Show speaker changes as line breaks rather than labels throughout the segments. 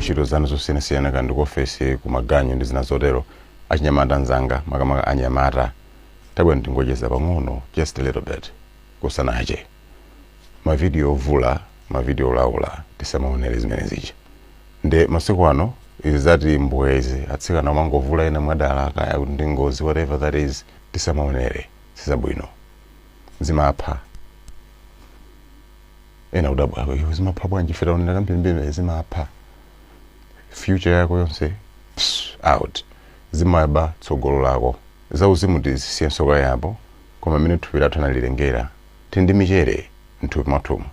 Ntchito zanu zosiyanasiyana, kandi ku ofesi, kumaganyu ndi zina zotero. Achinyamata anzanga, makamaka anyamata, tabwera ndingocheza pang'ono, just a little bit, kusanache. Mavidiyo ovula, mavidiyo olaula, tisamaonere zimene zija. Nde masiku ano izi zati mbwezi, atsikana amangovula ena mwadala, kaya kuti ndi ngozi, whatever that is, tisamaonere, sizabwino, zimapha. Ena kudabwa, "Iwe, zimapha bwanji? Ife taonera kambirimbiri." Zimapha future yako yonse, pss, out. Zimaba tsogolo lako. Zauzimu tizisiyenso kayapo, koma imene thupi lathu analilengera, tili ndi michere mthupi mwathumu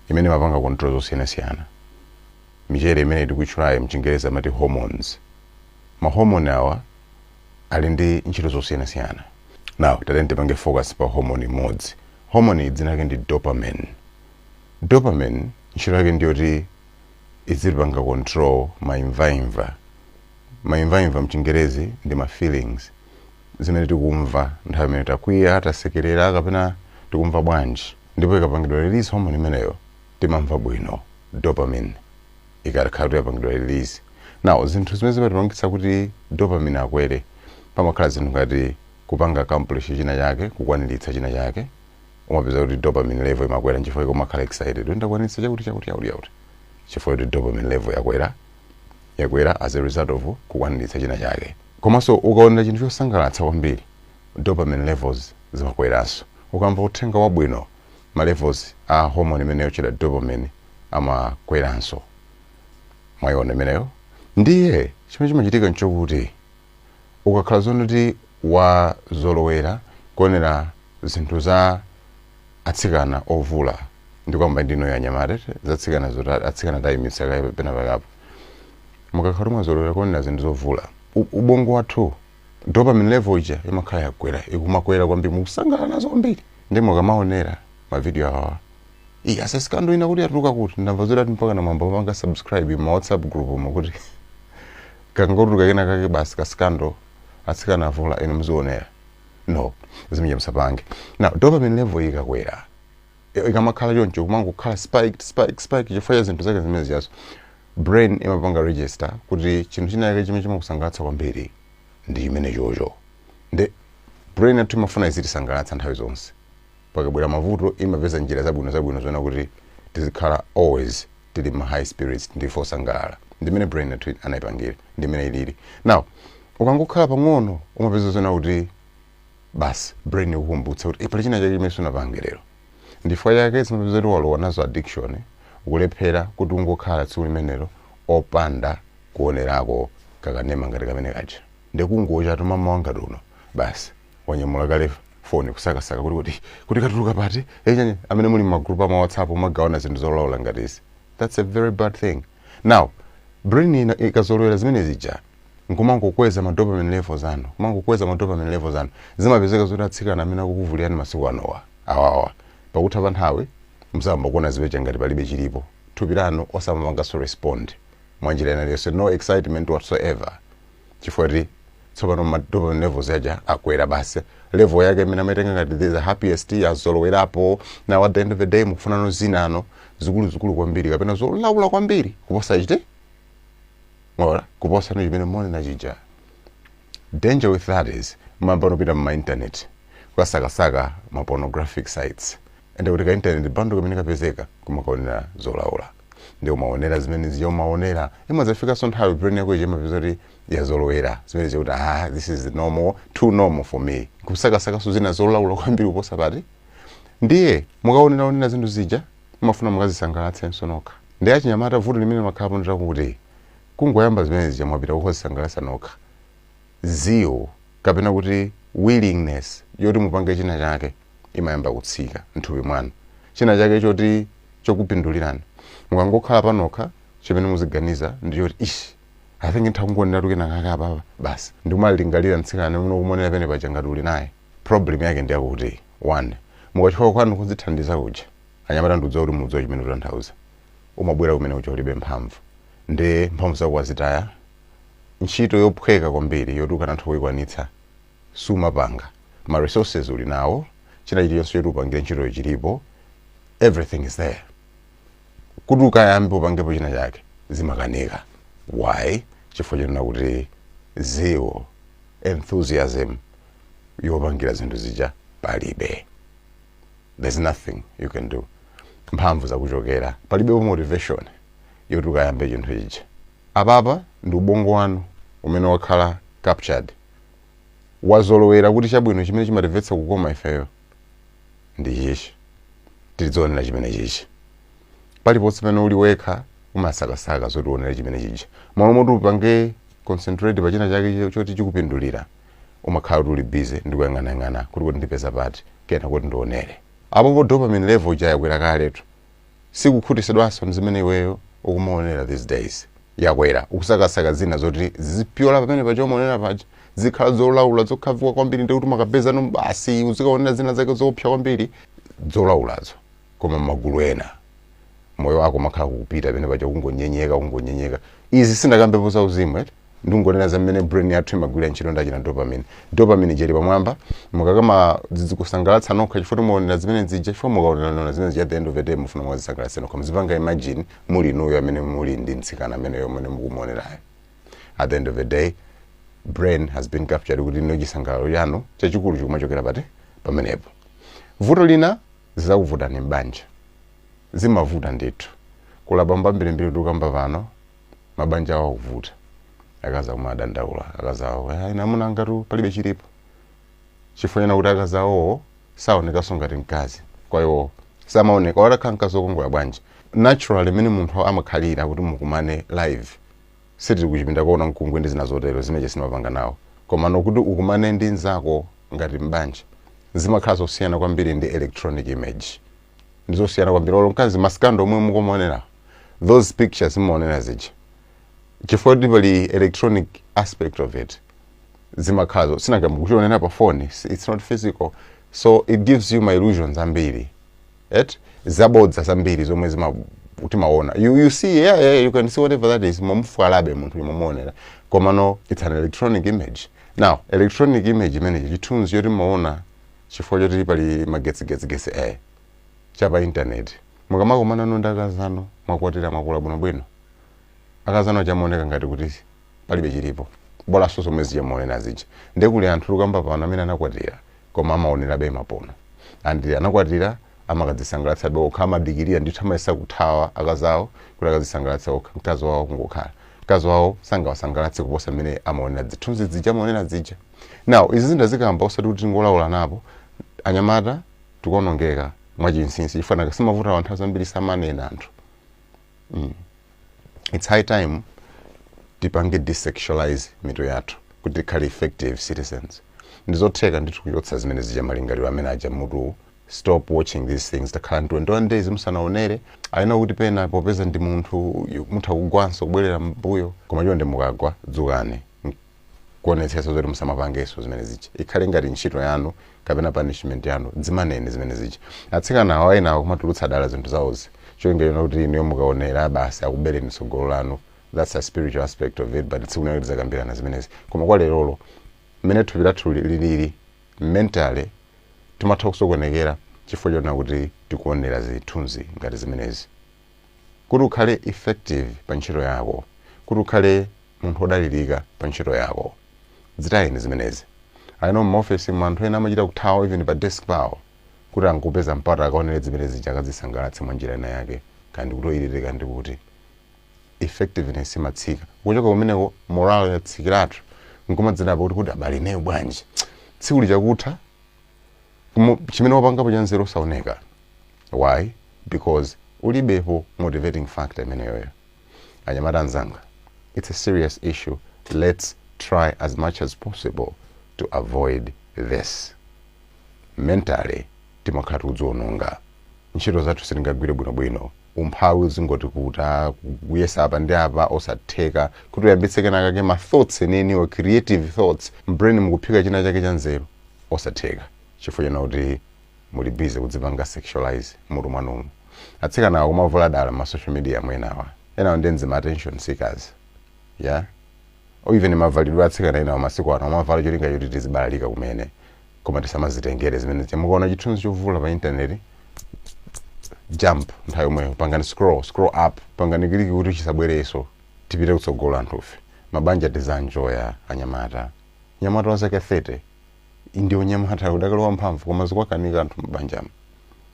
imene imapanga control zosiyanasiyana. Michere imene tikuitchulayi mChingerezi amati hormones. Mahormone awa ali ndi ntchito zosiyanasiyana. Now tatene tipange focus pa hormone imodzi. Hormone iyi dzina lake ndi dopamine. Dopamine ntchito yake ndiyoti izipanga control maimvaimva. Maimvaimva mChingerezi ndi ma feelings, zimene tikumva nthawi imene takwiya, tasekerera kapena tikumva bwanji. Ndipo ikapangidwa release hormone imeneyo, timamva bwino, dopamine ikakhala kuti yapangidwa release. Now zinthu zimene zimatipangitsa kuti dopamine akwere, pamakhala zinthu ngati kupanga accomplish china chake, kukwaniritsa china chake, umapeza kuti dopamine level imakwera, nchifukwa umakhala excited, ndakwanitsa chakuti chakuti chakuti chakuti, chifukwa kuti dopamine level yakwera, yakwera as a result of kukwaniritsa china chake. Komanso ukaonera chinthu chosangalatsa kwambiri, dopamine levels zimakweranso. Ukamva uthenga wabwino, ma levels a hormone imene yochedwa dopamine amakweranso. Mwayiona imeneyo? Ndiye chimene chimachitika nchokuti ukakhala zonoti wazolowera kuonera zinthu za atsikana ovula, ndikwamba ndino ya anyamata, zatsikana zoti atsikana tayimitsa kaye pena pakapo, mukakhala mwazolowera kuonera zinthu zovula, ubongo wathu dopamine level ija imakhala yakwera, ikumakwera kwambiri, mukusangalala nazo kwambiri. Ndi mukamaonera mavidiyo awawa, iya, ase scandal ina kuti yatuluka, kuti ndamva zoti ati mpaka namwamba panga subscribe ma WhatsApp group umo, kuti kangotuluka kena kake basi, ka scandal, atsikana avula, inu muzionera. No, zimene musapange. Now dopamine level ikakwera, ikamakhala choncho, kumangokhala spike, spike, spike, chifukwa cha zinthu zake zimene ziyazo, brain imapanga register kuti chinthu chinake chimene chimakusangalatsa kwambiri ndi chimene chocho. Ndi brain yathu imafuna izitisangalatsa nthawi zonse. Pakabwera mavuto, imapeza njira zabwino zabwino zoona kuti tizikhala always tili ma high spirits, ndife osangalala. Ndimene brain yathu anayipangira, ndimene ilili. Now ukangokhala pang'ono, umapeza zoona kuti basi, brain ikukumbutsa kuti pali china chake chimene sunapange lero. Ndifukwa chake zimapeza kuti walowa nazo addiction, ukulephera kuti ungokhala tsiku limenelo opanda kuonerako kakanema ngati kamene kaja. Ndikungocha tumama wanga tuno, basi, wanyamula kale foni kusakasaka kuti katuluka pati echanye. Amene muli m'magrupu ama WhatsApp, umagawana zinthu zolaula ngati izi, that's a very bad thing. Now brain ikazolowera zimene zija, nkumangokweza ma dopamine levels anu, kumangokweza ma dopamine levels anu, zimapezeka zoti atsikana amene akukuvulirani masiku anowa awawa, pakutha pa nthawi muzayamba kuona zipecha ngati palibe chilipo, thupi lanu osamapanganso respond mwanjira ina iliyonse, no excitement whatsoever, chifukwa kuti tsopano ma dopamine levels aja akwera basi, level yake imene amaitenga ngati the happiest yazolowerapo. Now at the end of the day, mukufunano zinano zikuluzikulu kwambiri kapena zolaula kwambiri kuposa chite mwaona, kuposa no chimene muonena chija. Danger with that is mamba nopita mma internet kukasakasaka ma pornographic sites, ende kuti ka internet bundle kamene kapezeka, kumakaonera zolaula, ndi umaonera zimene zija umaonera. Imazafikanso nthawi brain yako ija imapeza kuti yazolowera zimene zija, kuti ah, this is normal, too normal for me, kusakasakaso zina zolaula kwambiri kuposa pati. Ndiye mukaoneraonera zinthu zija, mumafuna mukazisangalatsenso nokha. Ndi achinyamata, vuto limene makhalapo nditakuti kungoyamba zimene zija, mwapita kukazisangalatsa nokha, zeal kapena kuti willingness yoti mupange china chake imayamba kutsika mthupi mwanu, china chake choti chokupindulirani. Mukangokhala panokha, chimene muziganiza ndi choti, ish, I think nditha kena kake apapa basi, ndikumalingalira mtsikana muno kumonera pene paja ngati uli naye. Problem yake ndiyakuti one, mukachoka kwanu kuzithandiza kuja, anyamata ndikudziwa kuti mudziwa chimene kutanthauza, umabwera kumene kuja ulibe mphamvu, ndi mphamvu zako wazitaya. Ntchito yophweka kwambiri yoti ukanatha kuyikwanitsa sumapanga. Ma resources uli nawo, china chiliyonse choti upangire ntchitoyo chilipo, everything is there. Kuti ukayambe upangepo china chake, zimakanika. Why? Chifukwa chonena kuti zeal, enthusiasm yopangira zinthu zija palibe. There's nothing you can do. Mphamvu zakuchokera, palibe motivation yoti ukayambe chinthu chija. Apapa ndi ubongo wanu umene wakhala captured, wazolowera kuti chabwino chimene chimatimvetsa kukoma ifeyo ndi chichi, tidzionera chimene chichi. Paliponse pamene uli wekha umasakasaka zoti uonere chimene chija. Malo moti upange concentrate pa china chake choti chikupindulira, umakhala kuti uli busy ndi kuyang'anayang'ana kuti ndipeza pati kena kuti ndionere. Apopo dopamine level ija yakwera kaletu, sikukhutisidwanso ndi zimene iweyo ukumaonera these days. Yakwera, ukusakasaka zina zoti zipyola pamene paja umaonera paja, zikhala zolaula, zokhavuka kwambiri, ndikuti umakapeza no basi uzikaonera zina zake zopsa kwambiri zolaulazo. Koma magulu ena moyo wako umakhala kukupita pamene paja, kungonyenyeka, kungonyenyeka. Izi sindakambepo za uzimu eti, ndikungonena za mmene brain yathu imagwira ntchito ndachina dopamine. Dopamine jeri pamwamba, mukakama zizikusangalatsa nokha chifukwa muonera zimene zija, chifukwa mukaonera zimene zija, at the end of the day mufuna mwazisangalatsa nokha. Muzipanga imagine muli inuyo amene muli ndi mtsikana ameneyo amene mukumuonerayo. At the end of the day, brain has been captured kuti ino chisangalalo chanu chachikulu chikumachokera pati? Pamenepo. Vuto lina, zizakuvutani m'banja. Zimavuta ndithu kulabamba mbirimbiri. Tikukamba pano, mabanja awo akuvuta, akazi akumadandaula, akazi awo, "Ayi, namuna angatu palibe chilipo," chifukwa chena kuti akazi awowo saonekanso ngati mkazi kwa iwowo, samaoneka watakhala mkazi wokongola bwanji. Naturally, imene munthu amakhalira kuti mukumane live, sitili kuchipinda kuona mkungwi ndi zina zotero zimene simapanga nawo, koma nokuti ukumane ndi nzako ngati mbanja, zimakhala zosiyana kwambiri ndi electronic image, ndizosiyana kwambiri. Olo mkazi ma scandal omwe mukumaonera, those pictures mumaonera zija, chifukwa kuti pali electronic aspect of it, zimakhala sinanga mukuchionera pa phone, it's not physical, so it gives you ma illusions ambiri et zabodza zambiri zomwe zima timaona. You see, yeah, you can see whatever that is, momufwalabe munthu mumaonera, koma no, it's an electronic image. Now, electronic image imene chithunzi choti mumaona chifukwa choti pali magetsi chapa internet, mukamakumana ndi akazanu, mwakwatira, mwakula bwinobwino, akazanu chamaoneka ngati kuti palibe chilipo, bolanso zomwe zichamuonera zija. Ndekuli anthu lukamba pano amene anakwatira koma amaonerabe ma porno, and anakwatira, amakadzisangalatsabe okha, amadikirira ndithu, amayesa kuthawa akazawo kuti akadzisangalatsa okha. Mkazi wawo kungokhala mkazi wawo sangawasangalatse kuposa mmene amaonera zithunzi zija, amaonera zija. Now, izi zindazikamba osati kuti tingolawula napo. Anyamata, tikuonongeka mwachinsinsi, chifukwa simavuta anthu zambiri samanena anthu. It's high time tipange desexualize mitu yathu kuti tikhale effective citizens. Ndizotheka ndithu kuchotsa zimene zija, malingaliro amene aja mutu. Stop watching these things. Takhala 21 days musanaonere. Ayina kuti pena popeza ndi munthu mutha kugwanso kubwerera mbuyo, koma chonde mukagwa dzukani kuonetsetsa zoti musamapangenso zimene zija. Ikhale ngati ntchito yanu kapena punishment yanu, dzimanene zimene zija. Atsikana awo ayenawo kumatulutsa dala zinthu zawozi cholinga kuti inuyo mukaonera basi akubereni tsogolo lanu. That's a spiritual aspect of it, but tsiku lina tidzakambirana zimenezi. Koma kwa lerolo, mmene thupi lathu lilili, mentally timatha kusokonekera chifukwa chonena kuti tikuonera zithunzi ngati zimenezi. Kuti ukhale effective pa ntchito yako, kuti ukhale munthu wodalirika pa ntchito yako, zitayeni zimenezi. I know m'maofesi mu anthu ena amachita kuthawa even pa desk pawo kuti angupeza mpata akaonere zimene zija, akazisangalatse mwa njira ina yake, kandi kutoyilire kandi kuti effectiveness imatsika. Kuchoka kumeneko morale yatsikiratu, nkumadzidapa kuti abale ineyo bwanji, tsiku lichakutha chimene wapangapo cha nzeru usaoneka. Why? Because ulibepo motivating factor imeneyoyo. Anyamata anzanga, it's a serious issue. Let's try as much as possible to avoid this. Mentally timakhala tikudziwononga, ntchito zathu sitingagwire bwinobwino, umphawi uzingotikuta, kuyesa apa ndi apa osatheka, kuti uyambitse kenakake ma thoughts eneniwo, creative thoughts m'brain, mukuphika china chake cha nzeru, osatheka, chifukwa chena kuti muli busy kudzipanga sexualize mutu mwanumu. Atsikana awo kumavula dala ma social media mwenawa, enawo ndi ma attention seekers, yeah, or even mavalidwe atsikana enawo masiku ano amavala cholinga choti tizibalalika kumene. Koma tisamazitengere zimene. Mukaona chithunzi chovula pa intaneti, jump nthawi yomweyo, pangani scroll, scroll up, pangani click kuti chisabwereso. Tipite kutsogolo anthufe, mabanja tizanjoya. Anyamata, nyamata wa zaka 30 ndiwo nyamata udakalowa mphamvu, koma zikwakanika anthu mabanjamo,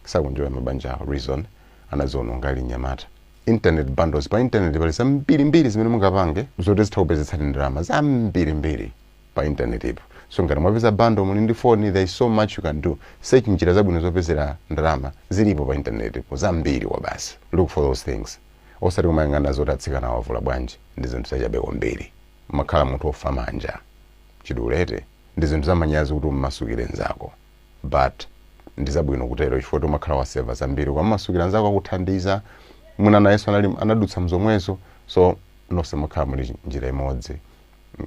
sakunjoya mabanja awo. Reason, anaziononga ali nyamata. Internet bundles, pa internet pali zambirimbiri zimene mungapange zoti zitha kupezetsani ndalama zambirimbiri pa internet ipo. So ngati mwapeza bundle, muli ndi phone, there is so much you can do. Search njira zabwino zopezera ndalama, zilipo pa internet ipo zambiri kwa basi. Look for those things, osati kumayang'ana zoti atsikana wavula bwanji. Ndi zinthu zachabe kwambiri, umakhala munthu wofa manja chidulete. Ndi zinthu zamanyazi kuti ummasukire nzako, but ndi zabwino kutero chifukwa umakhala waseva zambiri. Ukammasukira nzako, akuthandiza, mwina nayenso anali anadutsa mzomwezo, so nonse mukhala muli njira imodzi.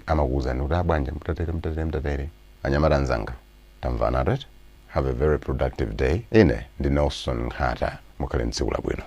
Amakuwuzani kuti abwanja, mutatere, mutatere, mutatere. Anyamata anzanga, tamvana, right? Have a very productive day. Ine ndi Nelson Nkhata, mukhale mtsiku labwino.